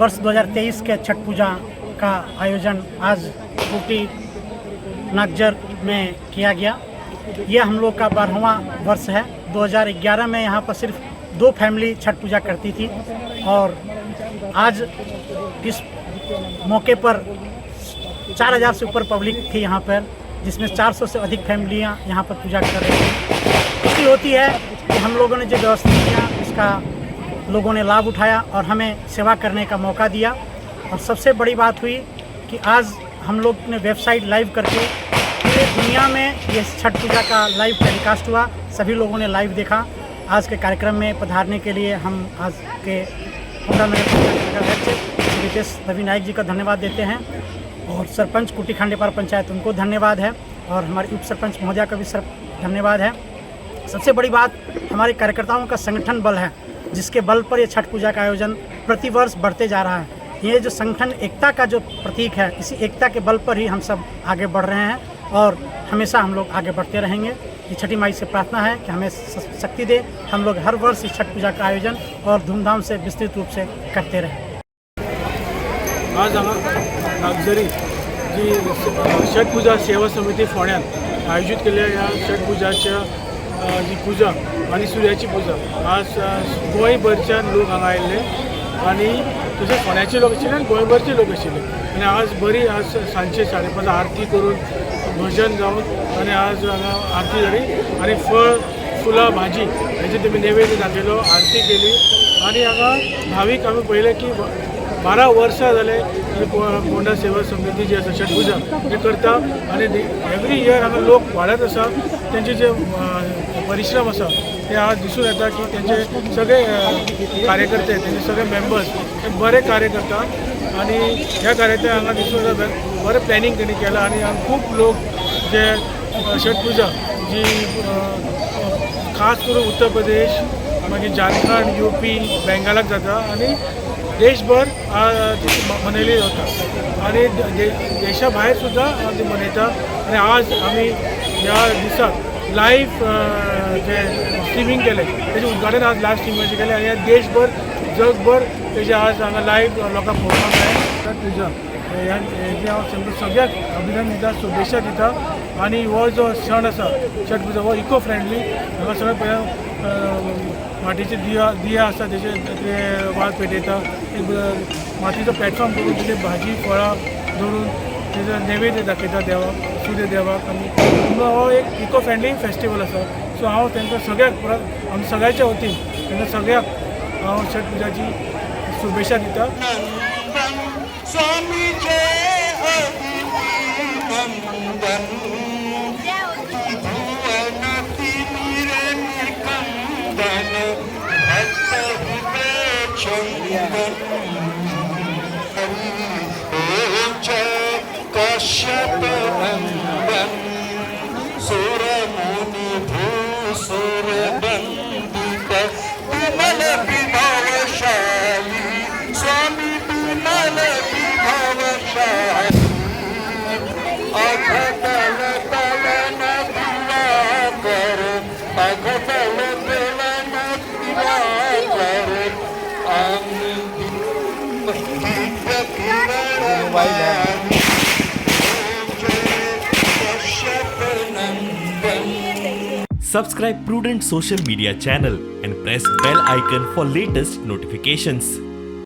वर्ष 2023 के छठ पूजा का आयोजन आज कुटी नागझर में किया गया। ये हम लोग का 12वां वर्ष है। 2011 में यहाँ पर सिर्फ 2 फैमिली छठ पूजा करती थी और आज इस मौके पर 4000 से ऊपर पब्लिक थी यहाँ पर, जिसमें 400 से अधिक फैमिलियाँ यहाँ पर पूजा कर रही थी। खुशी होती है कि हम लोगों ने जो व्यवस्था किया उसका लोगों ने लाभ उठाया और हमें सेवा करने का मौका दिया। और सबसे बड़ी बात हुई कि आज हम लोग ने वेबसाइट लाइव करके पूरे दुनिया में ये छठ पूजा का लाइव टेलीकास्ट हुआ। सभी लोगों ने लाइव देखा। आज के कार्यक्रम में पधारने के लिए हम आज के पोंडा नगर पंचायत अध्यक्ष श्री रितेश रवि नायक जी का धन्यवाद देते हैं और सरपंच कुटी खांडेपार पंचायत उनको धन्यवाद है और हमारे उप सरपंच महोदया का भी सर धन्यवाद है। सबसे बड़ी बात, हमारे कार्यकर्ताओं का संगठन बल है, जिसके बल पर ये छठ पूजा का आयोजन प्रतिवर्ष बढ़ते जा रहा है। ये जो संगठन एकता का जो प्रतीक है, इसी एकता के बल पर ही हम सब आगे बढ़ रहे हैं और हमेशा हम लोग आगे बढ़ते रहेंगे। ये छठी माई से प्रार्थना है कि हमें शक्ति दे, हम लोग हर वर्ष इस छठ पूजा का आयोजन और धूमधाम से विस्तृत रूप से करते रहें। आज हांगा नागझरी जी छठ पूजा सेवा समिती फोंड्यान आयोजीत केल्ल्या ह्या छठ पुजाच्या जी पुजा आनी सुर्याची पुजा आज गोंयभरच्यान लोक हांगा आयिल्ले आनी तशेंच फोंड्याचे लोक आशिल्ले आनी गोंयभरचे लोक आशिल्ले आनी आज बरी आज सांजचे 5:30 आरती करून, भजन जावन आनी आज हांगा आरती जाली आनी फळ, फुलां, भाजी हेजे तेमी नैवेद्य दाखयलो, आरती केली आनी हांगा भावीक आमी पळयलें की 12 वर्सां जाले पोंडा सेवा समिती जी आसा, छठ पुजा हे करता आनी एवरी इयर हांगा लोक वाडत आसा. तेंचे जे परिश्रम आसा ते आज दिसून येता की तेंचे सगळे कार्यकर्ते, तेंचे सगळे मेंबर्स हे बरे कार्य करता आनी ह्या कार्याचे हांगा दिसून येता, बरें प्लॅनिंग तेणी केलां आनी हांगा खूब लोक जे छठ पुजा जी खास करून उत्तर प्रदेश, मागीर झारखंड, यूपी, बेंगालाक जाता आनी देशभर ती मनयली वता आनी देशा भायर सुद्दां ती मनयता. आनी आज आमी ह्या दिसाक लायव्ह जे स्ट्रिमींग केलें, तेजें उद्घाटन आज लायव्ह स्ट्रिमींगाचें केलें आनी ह्या देशभर, जगभर तेजें आज हांगा लायव्ह लोकांक पळोवपाक मेळ्ळें. छठ पुजा हेजें हांव सगळ्यांक अभिनंदन दिता, शुभेच्छा दिता. आनी हो जो सण आसा छठ पुजा, हो इको फ्रेंडली. हांगा सगळें पळय, मातयेचे दिया दिया आसा, तेजे ते वात पेटयता. एक मातयेचो प्लॅटफॉर्म करून तेजेर भाजी, फळां दवरून तेजो नैवेद्य दाखयता देवाक, सूर्य देवाक. आनी म्हणून हो एक इको फ्रेंडली फेस्टिवल आसा. सो हांव तांकां सगळ्याक परत आमी सगळ्याच्या वतीन तांकां सगळ्याक हांव छठ पुजाची शुभेच्छा दिता. स्वामी जय नंदन, भुवन तिमिर निकंदन, भक्त हृदय चंदन. जय कश्यप नंदन, सुर मुनि भूसुर वंदित, विमल विभवशाली स्वामी, विमल विभवशाली. अघ तल तलन दिवाकर, अघ तल तलन दिवाकर, दिव्य किरण. Kashyap Nandan. Subscribe Prudent Social Media channel and press bell icon for latest notifications.